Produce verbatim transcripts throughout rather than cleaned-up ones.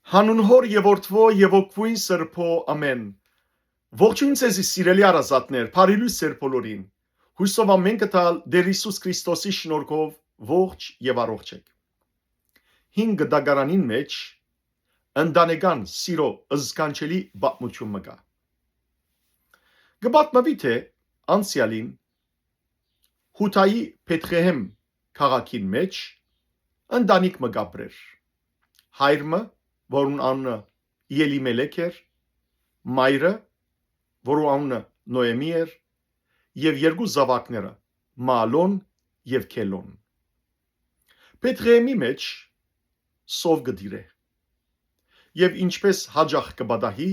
Հանուն Հօր եւ Որդւոյ եւ Հոգւոյն Սրբոյ, ամէն։ Ողջույն ձեզի, սիրելի հարազատներ, բարի լոյս ձեր բոլորին։ Յոյսով ամէն կը տալ Տէր Յիսուս Քրիստոսի շնորհքով ողջ եւ առողջ էք։ Հին գտակարանին մէջ ընտանեկան սիրո զգանչելի պատմութիւն մը կայ։ Կը պատմուի թէ անցեալին Յուդայի Բեթղեհեմ քաղաքին մէջ ընտանիք մը կ'ապրէր։ Հայր մը, որուն անունը Ելիմելեք էր, մայրը, որու անունը Նոյեմի էր, եւ երկու զաւակները՝ Մալոն եւ Քելոն։ Բեթղեհեմի մէջ սով կը տիրէ։ Եւ ինչպէս յաճախ կը պատահի,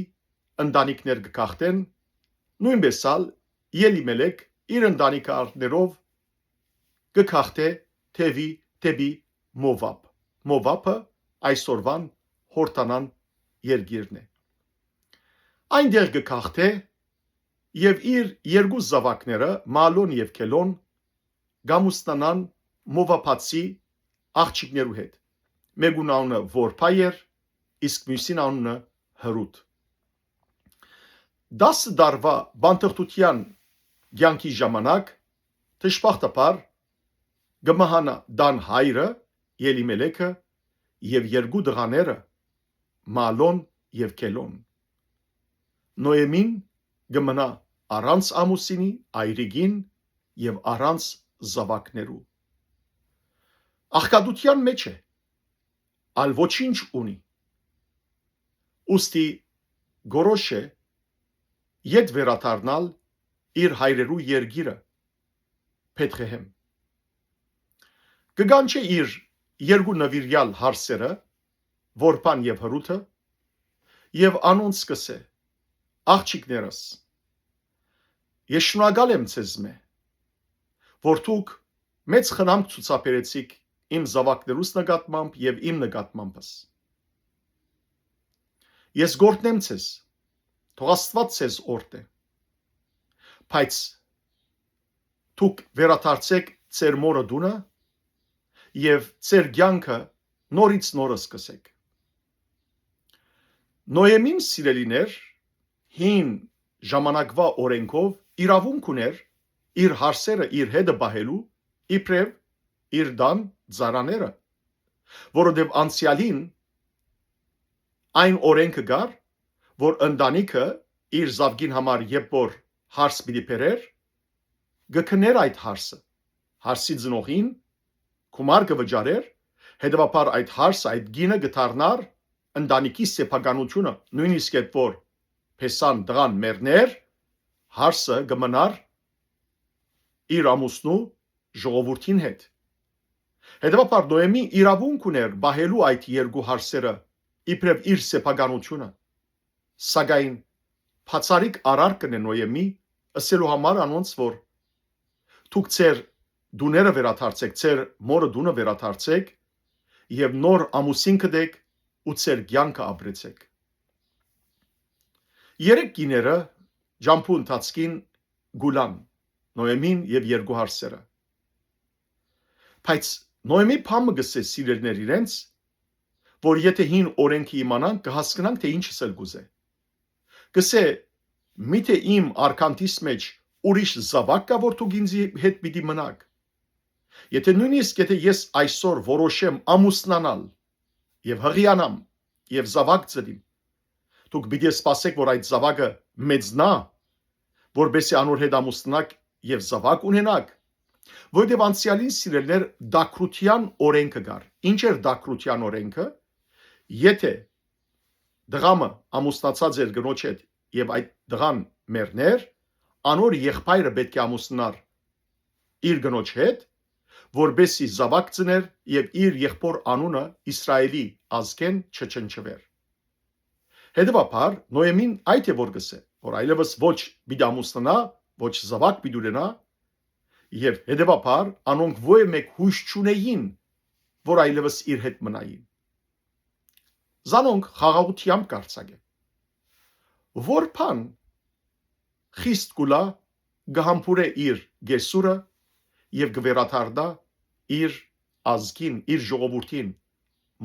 ընտանիքներ կը գաղթեն, նոյնպէս ալ Ելիմելեք իր ընտանիքը արտներով կը գաղթէ դէպի, դէպի Մովապ։ Մովապը այսօրուան Յորդանան երկիրն է։ Այնտեղ կը գաղթէ եւ իր երկու զաւակները՝ Մալոն եւ Քելոն, կ'ամուսնանան Մովապացի աղջիկներու հետ։ Մէկուն անունը Որփա էր, իսկ միւսին անունը Հրուտ։ Տասը տարուայ բանտախտութեան կեանքի ժամանակ, դժբախտաբար, կը մահանայ տան հայրը՝ Ելիմելեքը, եւ երկու տղաները՝ Մալոն եւ Քելոն։ Նոյեմին կը մնայ առանց ամուսինի, այրիկին եւ առանց զաւակներու։ Աղքատութեան մէջ է, ալ ոչինչ ունի։ Ուստի կորոշ է ետ վերադառնալ իր հայրերու երկիրը, Բեթղեհեմ։ Կը կանչէ իր երկու նուիրեալ հարսերը՝ Որփան եւ Հրութը, եւ անոնց կ'ըսէ. «Աղջիկներս, ես շնորհակալ եմ ձեզմէ, որ դուք մեծ խնամք ցուցաբերեցիք իմ զաւակներուս նկատմամբ եւ իմ նկատմամբս։ Ես կ'օրհնեմ ձեզ, թող Աստուած ձեզ օրհնէ, բայց դուք վերադարձէք ձեր մօրը տունը եւ ձեր կեանքը նորից նորը սկսէք»։ Նոյեմին, սիրելիներ, հին ժամանակուայ օրէնքով իրաւունք ունէր իր հարսերը իր հետը պահելու իբրեւ իր տան ծառաները, որովհետեւ անցեալին այն օրէնքը կար, որ ընտանիքը իր զաւկին համար երբ որ հարս պիտի բերէր, կը քննէր այդ հարսը, հարսի ծնողին գումար կը վճարէր, հետեւաբար այդ հարսը, այդ կինը կը դառնար ընտանիքի սեփականութիւնը, նոյնիսկ երբ որ փեսան, տղան մեռնէր, հարսը կը մնար իր ամուսնու ժողովուրդին հետ։ Հետեւաբար Նոյեմի իրաւունք ունէր պահելու այդ երկու հարսերը իբրեւ իր սեփականութիւնը, սակայն բացառիկ արարք կ'ընէ Նոյեմի, ըսելու համար անոնց, որ դուք ձեր տուները վերադարձէք, ձեր մօրը տունը վերադարձէք եւ նոր ամուսին գտէք ու ձեր կեանքը ապրեցէք։ Երեք կիները ճամբու ընթացքին կ'ըլլան, Նոյեմին եւ երկու հարսերը։ Բայց Նոյեմի բան մը կ'ըսէ սիրելիներ իրենց, որ եթէ հին օրէնքը իմանանք, կը հասկնանք թէ ինչ ըսել կ'ուզէ։ Կ'ըսէ. «Միթէ իմ արքանթիս մէջ ուրիշ զաւակ կայ, որ դուք ինծի հետ պիտի մնաք։ Եթէ նոյնիսկ եթէ ես այսօր որոշեմ ամուսնանալ եւ հղիանամ եւ զաւակ ծնիմ, դուք պիտի սպասէք, որ այդ զաւակը մեծնայ, որպէս զի անոր հետ ամուսնանաք եւ զաւակ ունենաք»։ Որովհետեւ անցեալին, սիրելիներ, տաքրութեան օրէնքը կար։ Ինչ էր տաքրութեան օրէնքը։ Եթէ տղամը ամուսնացած էր կնոջ հետ եւ այդ տղան մեռներ, անոր եղբայրը պէտք է ամուսնանար իր կնոջ հետ, որպէս զի զաւակ ծնէր եւ իր եղբոր անունը Իսրայէլի ազգէն չչնչուէր։ Հետեւաբար Նոյեմին այդ է որ կ'ըսէ, որ այլեւս ոչ պիտի ամուսնանայ, ոչ զաւակ պիտի ունենայ, եւ հետեւաբար անոնք ոեւ մէկ յոյս չունէին, որ այլեւս իր հետ մնային։ Զանոնք խաղաղութեամբ կ'արձակէ։ Որբան խիստ կ'ուլայ, կը համբուրէ իր կեսուրը եւ կը վերադառնայ իր ազգին, իր ժողովուրդին,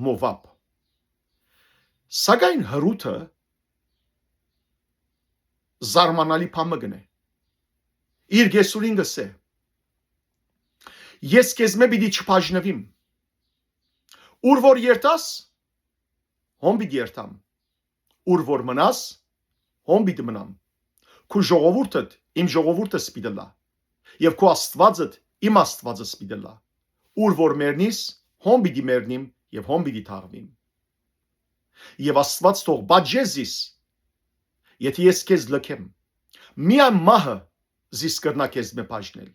Մովապ։ Սակայն Հրութը զարմանալի բան մը կ'ընէ։ Իր կեսուրին կ'ըսէ. «Ես քեզմէ պիտի չբաժնուիմ։ Ուր որ երթաս, հոն պիտի երթամ։ Ուր որ մնաս, հոն պիտի մնամ։ Քու ժողովուրդդ իմ ժողովուրդս պիտի ըլլայ, եւ քու Աստուածդ իմ Աստուածս պիտի ըլլայ։ Ուր որ մեռնիս, հոն պիտի մեռնիմ եւ հոն պիտի թաղուիմ։ Եւ Աստուած թող պատժէ զիս, եթէ ես քեզ լքեմ։ Միայն մահը զիս կրնայ քեզմէ բաժնել»։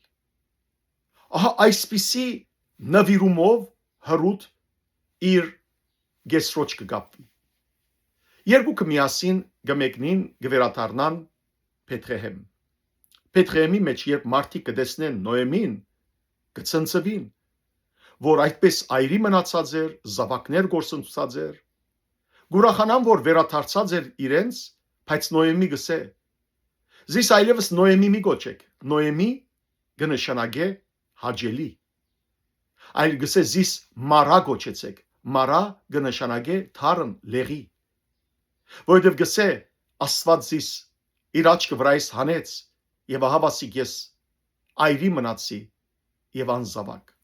Ահա այսպիսի նուիրումով Հրութ իր կեսրոջ կը կապուի։ Երկուքը միասին կը մեկնին, կը վերադառնան Բեթղեհեմ։ Բեթղեհեմի մէջ երբ մարդիկ կը տեսնեն Նոյեմին, կը ցնցուին, որ այդպես այրի մնացած էր, զաւակներ կորսնցուցած էր։ Կ'ուրախանան, որ վերադարձած էր իրենց, բայց Նոյեմի կ'ըսէ. «Զիս այլեւս Նոյեմի մի կոչէք, Նոյեմի կը նշանակէ հաճելի»։ Այլ կ'ըսէ. «Զիս Մարա կոչեցէք, Մարա կը նշանակէ թարն, լեղի»։ Որովհետեւ կ'ըսէ. «Աստուած զիս իր աչքը վրայիս հանեց, եւ ահա վասիկ ես այրի մնացի եւ անզաւակ»։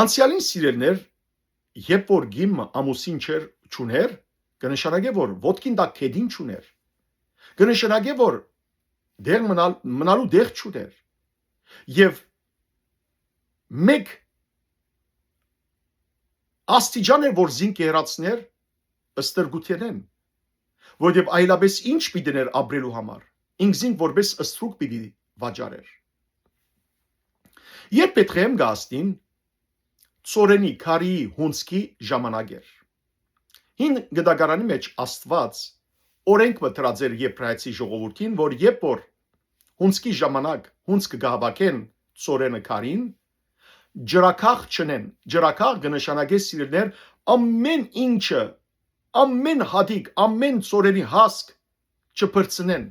Անցեալին, սիրելիներ, երբ որ կին մը ամուսին չէր, չունէր, կը նշանակէ, որ ոտքին տակ գետին չունէր, կը նշանակէ, որ դեղ մնալ, մնալու դեղ չունէր, եւ մեկ աստիճան էր, որ զինք կը հեռացնէր ստրկութենէն, որովհետեւ այլապես ի՞նչ պիտի ներ ապրելու համար, ինքզինք որպես ստրուկ պիտի վաճառէր։ Երբ Բեթղեհեմ կը հասնին, ծորենի, քարիի, հունձքի ժամանակ էր։ Հին գտակարանի մէջ Աստուած օրենք մը դրած էր Եբրայեցի ժողովուրդին, որ երբ որ հունձքի ժամանակ հունձքը կը հաւաքեն ծորենը, քարին, ջրակախ չընեն։ Ջրակախ կը նշանակէ, սիրելիներ, ամէն ինչը, ամէն հատիկ, ամէն ծորենի հասկ չփրցնեն։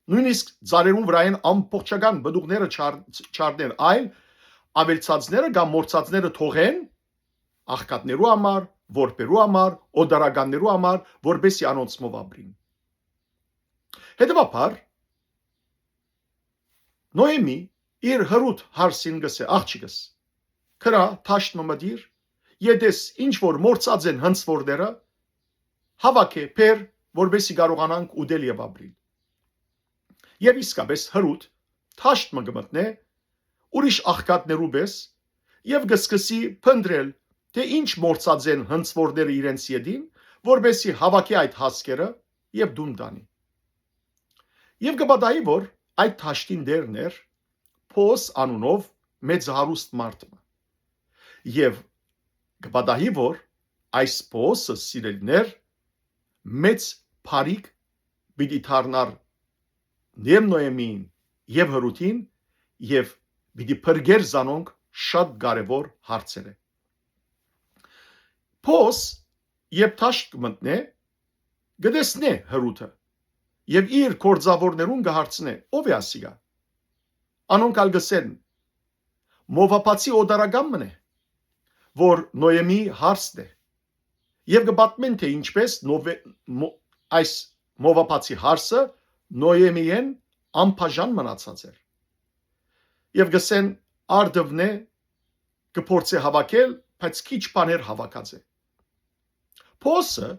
Նոյնիսկ ծառերուն վրայէն ամբողջական պտուղները չառ-, չառնեն, այլ աւելցածները կամ մոռցածները թողեն աղքատներու համար, որբերու համար, օտարականներու համար, որպեսզի անոնցմով ապրին։ Հետեւաբար, Նոյեմի իր Հրութ հարսին կ'ըսէ. «Աղջիկս, գնա, դաշտ մը մտիր, եւ տես, ինչ որ մոռցած են հնձուորները, հաւաքէ, բեր, որպեսզի կարողանանք ուտել եւ ապրիլ»։ Եւ իսկապես Հրութ դաշտ մը կը մտնէ, ուրիշ աղքատներու պէս, եւ կը սկսի փնտռել, թէ ինչ մոռցած են հնձուորները իրենց ետին, որպեսզի հաւաքէ այդ հասկերը եւ տուն տանի։ Եւ կը պատահի, որ այդ դաշտին տէրն էր Փոս անունով մեծ հարուստ մարդ մը։ Եւ կը պատահի, որ այս Փոսը, սիրելիներ, մեծ բարիք պիտի դառնար եւ Նոյեմին, եւ Հրութին, եւ պիտի փրկեր զանոնք շատ կարեւոր հարցերէ։ Փոս, երբ դաշտ կը մտնէ, կը տեսնէ Հրութը եւ իր գործաւորներուն կը հարցնէ. «Ո՞վ է ասիկա»։ Անոնք ալ կ'ըսեն. «Մովաբացի օտարական մըն է, որ Նոյեմի հարսն է»։ Եւ կը պատմեն, թէ ինչպես Նովե-, Մո-, այս Մովաբացի հարսը Նոյեմիէն անբաժան մնացած էր։ Եւ կ'ըսեն, արդուընէ կը փորձէ հաւաքել, բայց քիչ բաներ հաւաքած է։ Փոսը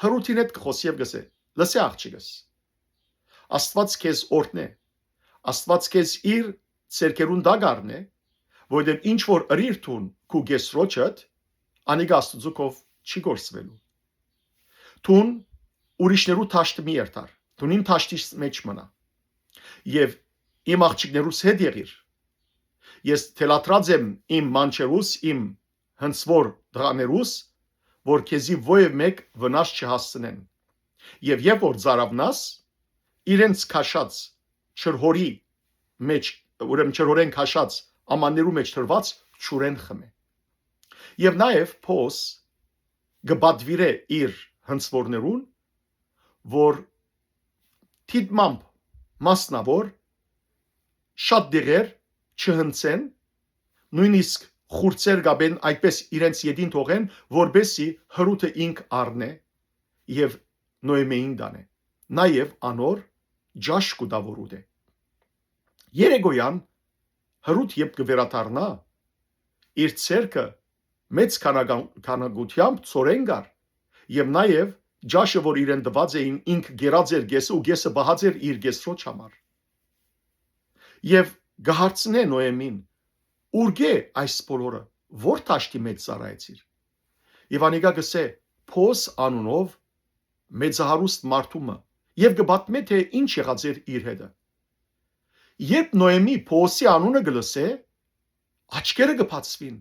Հրութին հետ կը խօսի եւ կ'ըսէ. «Լսէ, աղջիկս, Աստուած քեզ օրհնէ, Աստուած քեզ իր ձեռքերուն տակ առնէ, որովհետեւ ինչ որ ըրիր դուն քու կեսրոջդ, անիկա Աստուծոյ քով չի կորսուելու։ Դուն ուրիշներու դաշտը մի երթար, դուն իմ դաշտիս մէջ մնա եւ իմ աղջիկներուս հետ եղիր։ Ես թելադրած եմ իմ մանչերուս, իմ հնձուոր տղաներուս, որ քեզի ոեւ մէկ վնաս չհասցնեն։ Եւ երբ որ ծարաւնաս, իրենց քաշած ջրհորի մէջ, ուրեմն ջրհորէն քաշած ամաններու մէջ տրուած ջուրէն խմէ»։ Եւ նաեւ Փոս կը պատուիրէ իր հնձուորներուն, որ դիտմամբ մասնաւոր շատ դեղեր չհնձեն, նոյնիսկ խուրձեր կապեն, այդպէս իրենց ետին թողեն, որպեսզի Հրութը ինք առնէ եւ Նոյեմիին տանէ։ Նաեւ անոր ճաշ կու տայ որ ուտէ։ Երեկոյեան Հրութ երբ կը վերադառնայ, իր ձեռքը մեծ քանական-, քանակությամբ ցորեն կար եւ նաեւ ճաշը, որ իրեն տուած էին, ինք կերած էր կէսը ու կէսը պահած էր իր կէսրոջ համար։ Եւ կը հարցնէ Նոյեմին. «Ուրկէ՞ այս բոլորը, ո՞ր դաշտի մէջ ծառայեցիր»։ Եւ անիկա կ'ըսէ. «Փոս անունով մեծահարուստ մարդու մը», եւ կը պատմէ, թէ ինչ եղած էր իր հետը։ Երբ Նոյեմի Փոսի անունը կը լսէ, աչքերը կը բացուին։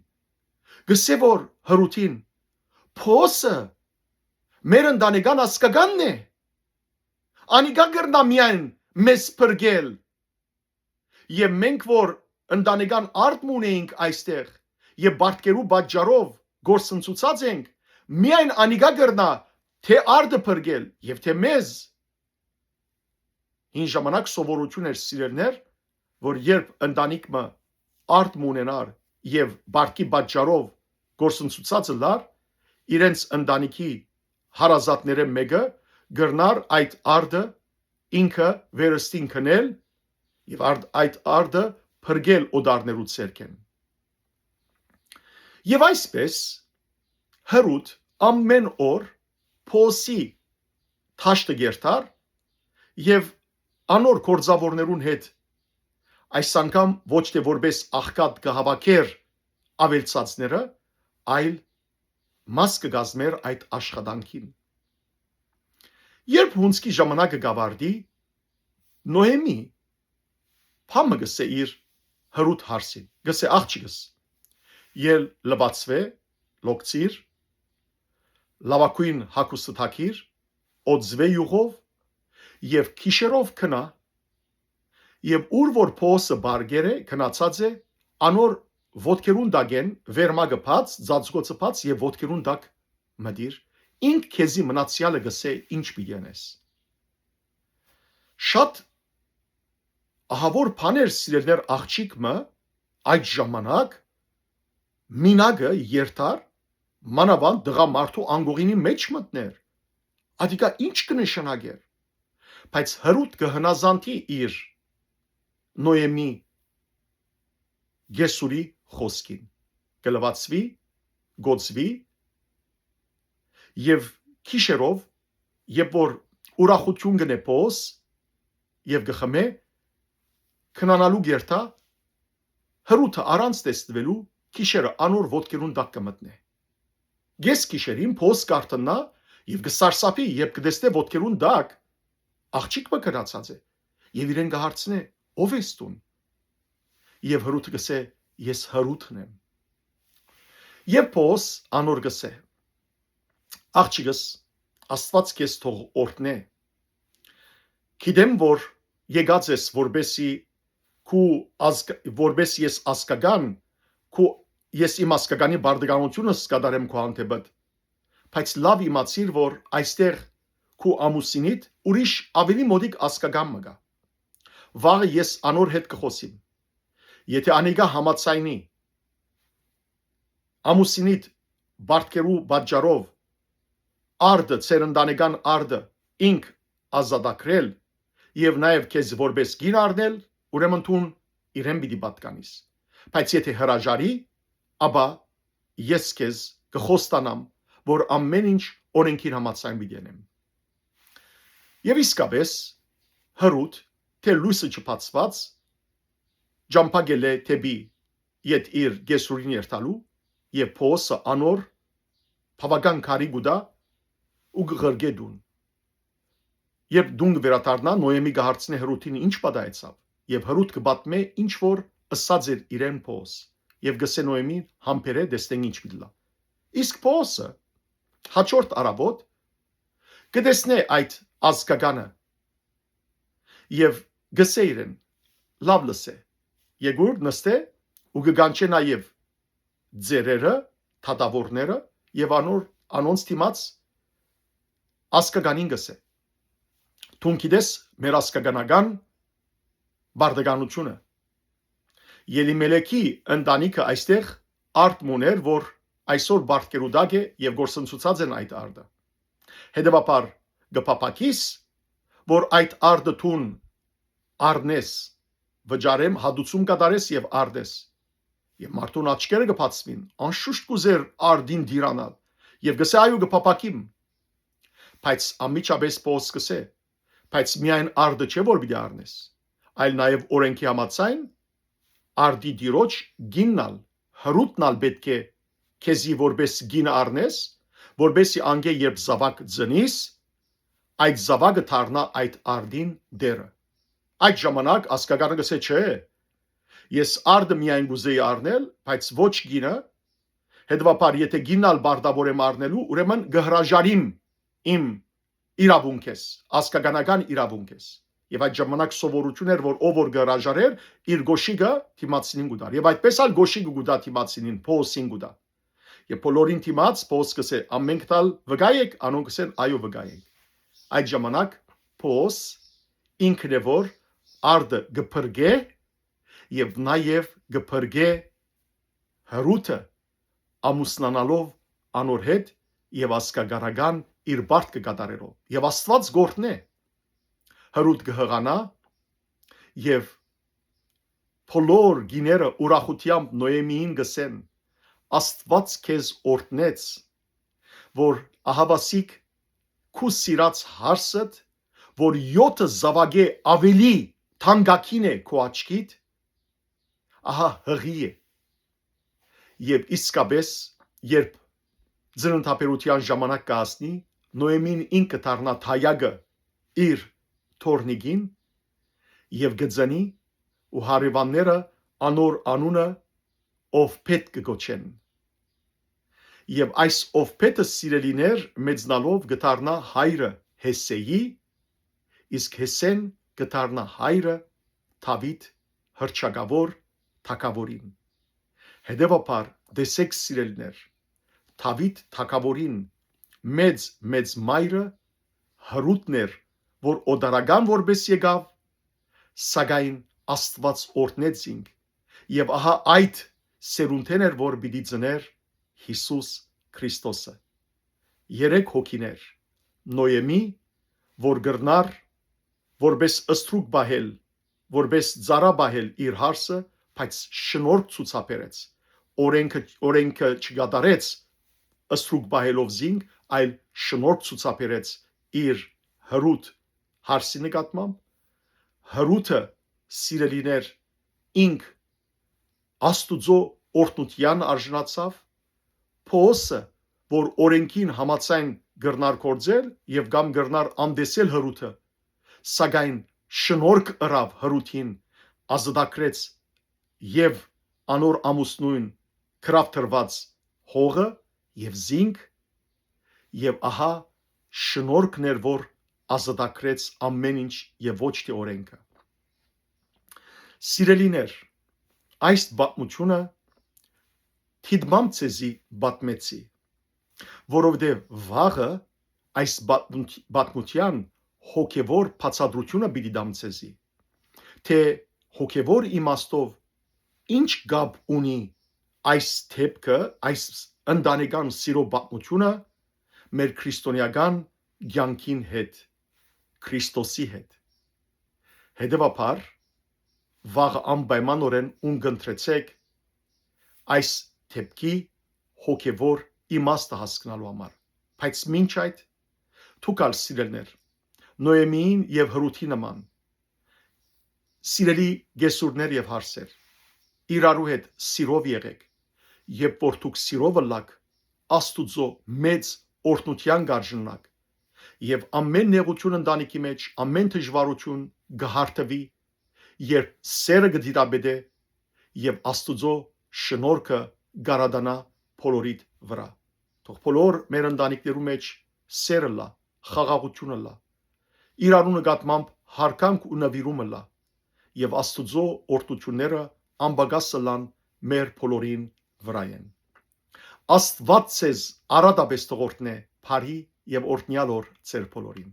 Կ'ըսէ որ Հրութին. «Փոսը մեր ընտանեկան ազգականն է։ Անիկա կրնայ միայն մեզ փրկել։ Եւ մենք որ ընտանեկան արդ մը ունեինք այստեղ եւ պարտքերու պատճառով կորսնցուցած ենք, միայն անիկա կրնայ թէ արդը փրկել եւ թէ մեզ»։ Հին ժամանակ սովորութիւն էր, սիրելիներ, որ երբ ընտանիք մը արդ մը ունենար եւ պարտքի պատճառով կորսնցուցած ըլլար, իրենց ընտանիքի հարազատներէն մէկը կրնար այդ արդը ինքը վերստին քնել եւ արդ-, այդ արդը փրկել օտարներու ձեռքէն։ Եւ այսպէս Հրութ ամէն օր Փոսի դաշտը կ'երթար եւ անոր գործաւորներուն հետ, այս անգամ ոչ թէ որպէս աղքատ կը հաւաքէր աւելցածները, այլ մաս կը կազմէր այդ աշխատանքին։ Երբ հունձքի ժամանակը կ'աւարտի, Նոյեմի բան մը կ'ըսէ իր Հրութ հարսին, կ'ըսէ. «Աղջիկս, ել լուացուէ, լոգցիր, լաւագոյն հագուստը թակիր, օծուէ իւղով եւ գիշերով գնա, եւ ուր որ Փոսը պարկեր է, գնացած է, անոր ոտքերուն տակէն վերմակը բաց, ծածկոցը բաց եւ ոտքերուն տակ մտիր, ինք քեզի մնացեալը կ'ըսէ ինչ պիտի ընես»։ Շատ ահաւոր բան էր, սիրելիներ, աղջիկ մը այդ ժամանակ մինակը երթար, մանաւանդ տղամարդու անկողինի մէջ մտներ։ Ատիկա ի՞նչ կը նշանակէր։ Բայց Հրութ կը հնազանդի իր Նոյեմի կեսուրի խօսքին։ Կը լուացուի, կ'օծուի եւ գիշերով, երբ որ ուրախութիւն կ'ընէ Փոս եւ կը խմէ, քնանալու կ'երթայ, Հրութը առանց տեսնուելու գիշերը անոր ոտքերուն տակ կը մտնէ։ Կէս գիշերին Փոս կ'արթնայ եւ կը սարսափի, երբ կը տեսնէ ոտքերուն տակ աղջիկ մը գնացած է, եւ իրեն կը հարցնէ. «Ո՞վ ես դուն»։ Եւ Հրութը կ'ըսէ. «Ես Հրութն եմ»։ Եւ Փոս անոր կ'ըսէ. «Աղջիկս, Աստուած քեզ թող օրհնէ։ Գիտեմ որ եկած ես որպեսի քու ազգ-, որպեսի ես ազգական, քու, ես իմ ազգականի բարդականությունս կատարեմ քու հանդէպդ, բայց լաւ իմացիր որ այստեղ քու ամուսինիդ ուրիշ աւելի մօտիկ ազգական մը կայ։ Վաղը ես անոր հետ կը խօսիմ։ Եթէ անիկա համաձայնի ամուսինիդ պարտքերու պատճառով արդը, ձեր ընտանեկան արդը ինք ազատագրել եւ նաեւ քեզ որպէս կին առնել, ուրեմն դուն իրեն պիտի պատկանիս։ Բայց եթէ հրաժարի, ապա ես քեզ կը խոստանամ որ ամէն ինչ օրէնքին համաձայն պիտի ընեմ»։ Եւ իսկապէս Հրութ, թէ լոյսը չբացուած, ճամբայ կ'ելլէ դէպի յետ իր կեսուրին երթալու, եւ Փոոսը անոր բաւական քարի կու տայ ու կը ղրկէ տուն։ Երբ տուն կը վերադառնայ, Նոյեմի կը հարցնէ Հրութին ինչ պատահեցաւ, եւ Հրութ կը պատմէ ինչ որ ըսած էր իրեն Փոոս, եւ կ'ըսէ Նոյեմին. «Համբերէ, տեսնենք ինչ պիտի լա»։ Իսկ Փոոսը հաջորդ առավոտ կը տեսնէ այդ ազգականը եւ կ'ըսէ իրեն. «Լաւ լսէ, եկուր նստէ», ու կը կանչէ նաեւ ծերերը, թատաւորները, եւ անոր, անոնց դիմաց ազգականին կ'ըսէ. «Դուն գիտես մեր ազգականական բարդականությունը։ Ելիմելեքի ընտանիքը այստեղ արդ մը ուներ, որ այսօր պարտքերու տակ է եւ գործընծուցած են այդ արդը։ Հետեւաբար, կը փափաքիս, որ այդ արդը դուն առնես, վճարեմ, հատուցում կատարես եւ առնես։ Եւ մարդուն աչքերը կը բացուին, անշուշտ կ'ուզեր արդին տիրանալ, եւ կ'ըսէ. «Այո, կը փափաքիմ»։ Բայց անմիջապէս Պողոս կ'ըսէ. «Բայց միայն արդը չէ, որ պիտի առնես, այլ նաեւ օրէնքի համաձայն արդի տիրոջ գինն ալ, հրուտն ալ պէտք է քեզի որպէս գինը առնես, որպէսզի անկէ երբ զաւակ ծնիս, այդ զաւակը դառնայ այդ արդին տէրը»։ Այդ ժամանակ ազգականը կ'ըսէ. «Չէ, ես արդը միայն կ'ուզէի առնել, բայց ոչ գինը, հետեւաբար, եթէ գինն ալ պարտաւոր եմ առնելու, ուրեմն կը հրաժարիմ իմ իրաւունքէս, ազգականական իրաւունքէս»։ Եւ այդ ժամանակ սովորութիւն էր, որ ով որ կը հրաժարէր, իր կոշիկը դիմացինին կու տար։ Եւ այդպէս ալ կոշիկը կու տայ դիմացինին, Պողոսին կու տայ։ Եւ բոլորին դիմաց Պողոս կ'ըսէ. «Ամէնքդ ալ վկայ եք»։ Անոնք կ'ըսեն. «Այո, վկայ ենք»։ Այդ ժամանակ Պողոս ինքն է, որ արդը կը փրկէ եւ նաեւ կը փրկէ հրուտը, ամուսնանալով անոր հետ եւ ազգականական իր պարտքը կատարելով։ Եւ Աստուած կ'օրհնէ, հրուտ կը յղանայ, եւ բոլոր կիները ուրախութեամբ Նոեմիին կ'ըսեն. «Աստուած քեզ օրհնեց, որ ահաւասիկ քու սիրած հարսդ, որ եօթը զաւակէ աւելի թանկագին է քու աչքիդ, ահա յղի է»։ Եւ իսկապէս, երբ ծննդաբերութեան ժամանակ կը հասնի, Նոեմին ինք կը դառնայ դայակը իր թոռնիկին եւ կը ծնի, ու հարեւանները անոր անունը Ովբետ կը կոչեն։ Եւ այս Ովբետը, սիրելիներ, մեծնալով կը դառնայ հայրը Հեսեի, իսկ Հեսեն կը դառնայ հայրը Դաւիթ հռչակաւոր թագաւորին։ Հետեւաբար, տեսէք, սիրելիներ, Դաւիթ թագաւորին մեծ, մեծ մայրը Հրուտն էր, որ օտարական որպէս եկաւ, սակայն Աստուած օրհնեց զինք, եւ ահա այդ սերունդէն էր, որ պիտի ծներ Յիսուս Քրիստոսը։ Երեք հոգիներ, Նոեմի, որ կրնար որպէս ստրուկ պահել, որպէս ծառայ պահել իր հարսը, բայց շնորհք ցուցաբերեց, օրէնքը, օրէնքը չկատարեց ստրուկ պահելով զինք, այլ շնորհք ցուցաբերեց իր Հրուտ հարսի նկատմամբ։ Հրութը, սիրելիներ, ինք Աստուծոյ օրհնութեան արժանացաւ, Պողոսը, որ օրէնքին համաձայն կրնար գործել եւ կամ կրնար անտեսել Հրութը, սակայն շնորհք ըրաւ Հրութին, ազատագրեց եւ անոր ամուսնոյն գրաւ տրուած հողը եւ զինք, եւ ահա շնորհքն էր, որ ազատագրեց ամէն ինչ եւ ոչ թէ օրէնքը։ Սիրելիներ, այս պատմութիւնը դիտմամբ ձեզի պատմեցի, որովհետեւ վաղը այս պատմութ-, պատմութեան հոգեվոր բացատրութիւնը պիտի տամ ձեզի, թէ հոգեվոր իմաստով ինչ կապ ունի այս դէպքը, այս ընտանեկան սիրո պատմութիւնը մեր քրիստոնեական կեանքին հետ, Քրիստոսի հետ։ Հետեւաբար, վաղը անպայմանօրէն ուն կընտրեցէք այս դէպքի հոգեվոր իմաստը հասկնալու համար։ Բայց մինչ այդ, դուք ալ, սիրելիներ, Նոեմիին եւ Հրութի նման, սիրելի կեսուրներ եւ հարսեր, իրարու հետ սիրով եղէք, երբ որ դուք սիրով ըլլաք, Աստուծոյ մեծ օրհնութեան կ'արժանաք, եւ ամէն նեղութիւն ընտանիքի մէջ, ամէն դժուարութիւն կը հարթուի, երբ սերը կը դիտապետէ եւ Աստուծոյ շնորհքը կ'արատանայ բոլորիդ վրայ։ Թող բոլոր մեր ընտանիքներու մէջ սեր ըլլայ, խաղաղութիւն ըլլայ, իրարու նկատմամբ յարգանք ու նուիրում ըլլայ, եւ Աստուծոյ օրհնութիւնները անպակաս ըլլան մեր բոլորին վրայէն։ Աստուած ձեզ արատապէս թող օրհնէ, բարի եւ օրհնեալ օր ձեր բոլորին։